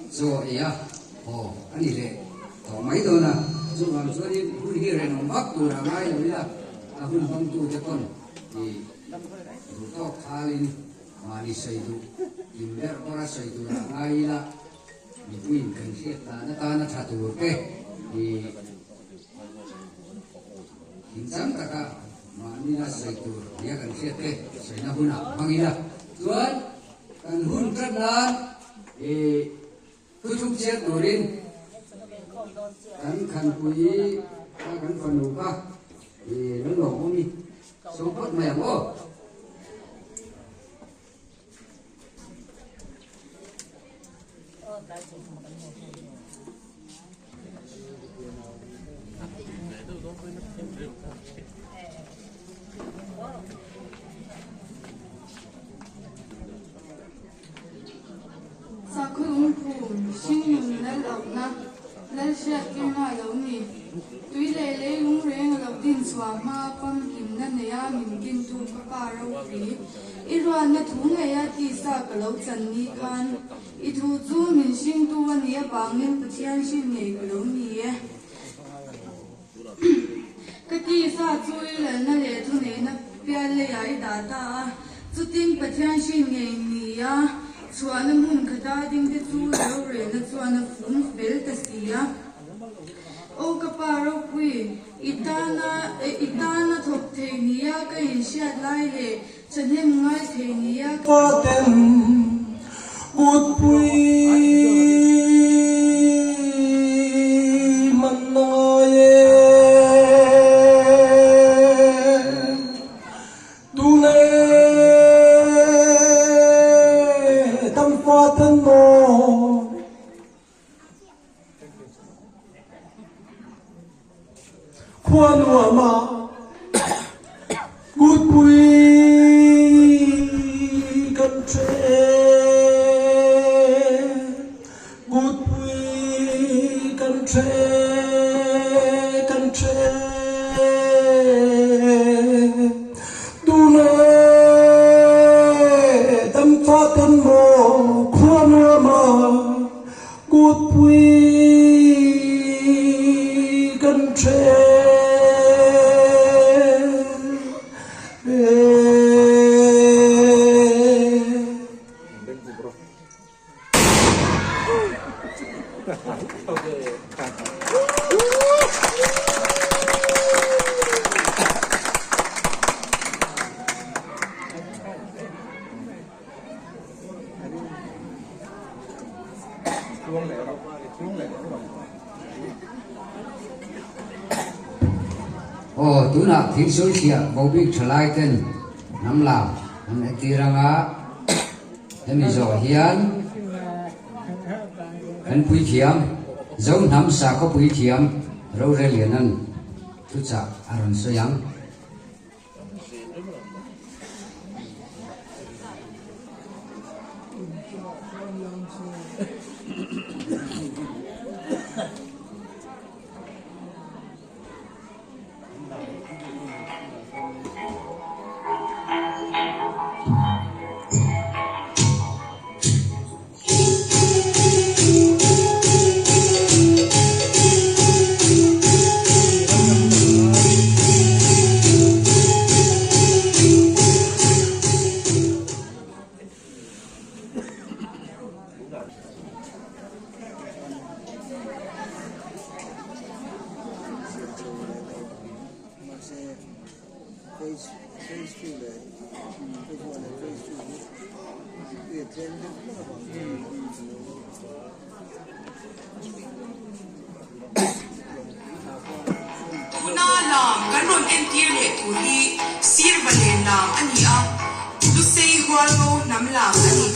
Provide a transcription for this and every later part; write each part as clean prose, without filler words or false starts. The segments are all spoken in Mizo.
Chaw ei a, haw a ni leh tawh mai dawn a, chuvang chuanin hun hi renawm vak tur a ngai lo ila, a hun hmangtute pawn i duh tawk thalin mahni sawi duh in ber bawra sawi tur a ngai ila, mipuiin kan hriat dan atana tha tur te i inchang taka mahnia sawi tur nia kan hriat te sawina hunah hmang ila chuan kan hun tan nan i thuthluk chiat turin kan khanpui a kan fanu kha i lo lawm awm i sawm phawt mai ang aw. Sakhaw lungphum, hringnun lal auhna, lal hriattirna a lo ni. Tui leh leilung reng a lo din chhuah hma famkimna neia min dintu ka pa ropui. I ruatna thu ngeia tisa ka lo chan ni khan i thu chu min hringtu a nih avangin Pathian hrin ngei ka lo ni e. Ka tisa chu i lalna leh thuneihna pial leiah i dah ta a, chutin Pathian hrin ngei ni a, chhuahna hmun khata dingte chu rorelna chuan a fum fel ta si a. Aw ka pa ropui, i tana i tana thawk thei nia ka inhriat lai leh thahnem ngai thei nia ka Paten kutpui man a ngai e. Tune tam faten maw. Khua nuama kutpui kan ṭhe, kutpui kan ṭhe, kan ṭhe. Tune dam faten maw khua nuama Kutpui kan ṭhe e. Aw, tunah thingsulthliah bobik thalai ten hnam lam an entir anga hemi zawh hian kan puithiam Zo hnam sakhaw puithiam Rorelianan thuchah a rawn sawi ang. Tuna lam kan rawn entir leh tur hi Sirva len lam a ni a, Lusei Hualngo hnam lam a ni.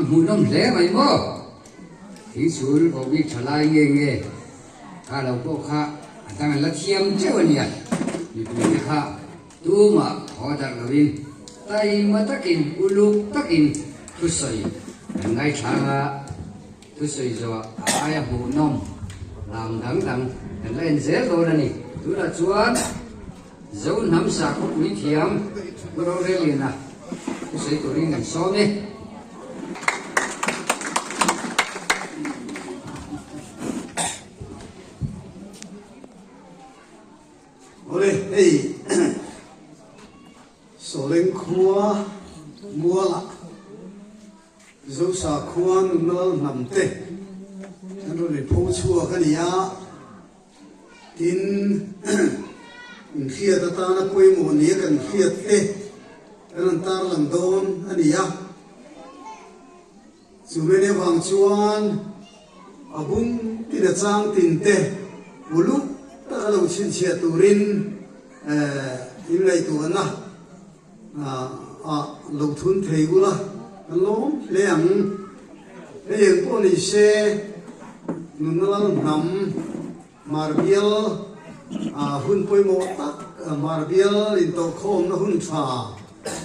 hmuhnawm hle mai maw? Thingchhul vohbik tha lai nge nge kha lo pawh kha a dang an la thiam teuh a nia. Mipuite kha tumah haw darh loin taima takin uluk takin thusawi an ngaithlang a, thusawi zawh a aia hmuhnawm lam dang dang kan la en zel dawn a ni. Tunah chuan. Zo hnam sakhaw puithiam Pu Roreliana thusawi turin kan sawm e. Awle hei Sawleng khua Mualah Zo sakhua nunna lal hnam te an rawn inpho chhuak a ni a. Tin, inhriat atana pawimawh nia kan hriat te kan rawn tarlang dawn a ni a. Chu mene avang chuan a bung tin a chang tin te uluk taka lo chhinchhiah turin inngaihtuahna ah lo thun thei ula kan lawm hle ang. Hei eng pawh ni se nunna lal hnam Marbial ah hun pawimawh tak Marbial intawhkhawmna hun tha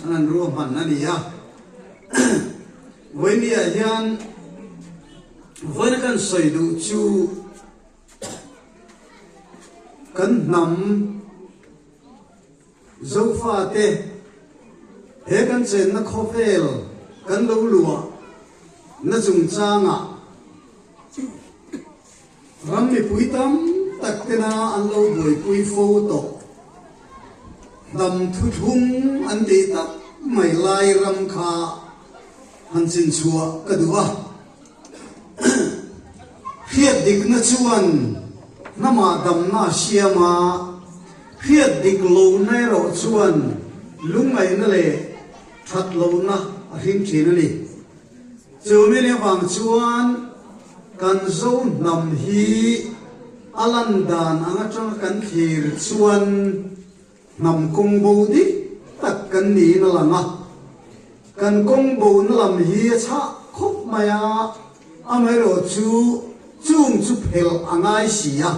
an han ruahman a ni a. Vawinia hian vawiina kan sawi duh chu kan hnam Zofate, he kan chenna khawvel kan lo luah na chungchangah ram mipui tam tak tena an lo buaipui fo tawh. Hnam thuthlung an tih tak mai lai ram kha han chinchhuah ka duh a. Hriat dikna chuan hnamah damna a siam a, hriat dik lohna erawh chuan lungngaihna leh that lohna a hring thin a ni. Chu mini avang chuan kan Zo hnam hi a lan dan ang atanga kan thlir chuan Hnam kawng bo dik tak kan niin a lang a, kan kawng bona lam hi a chhah khawp mai a, amaherawh chu chung chu phelh a ngai si a.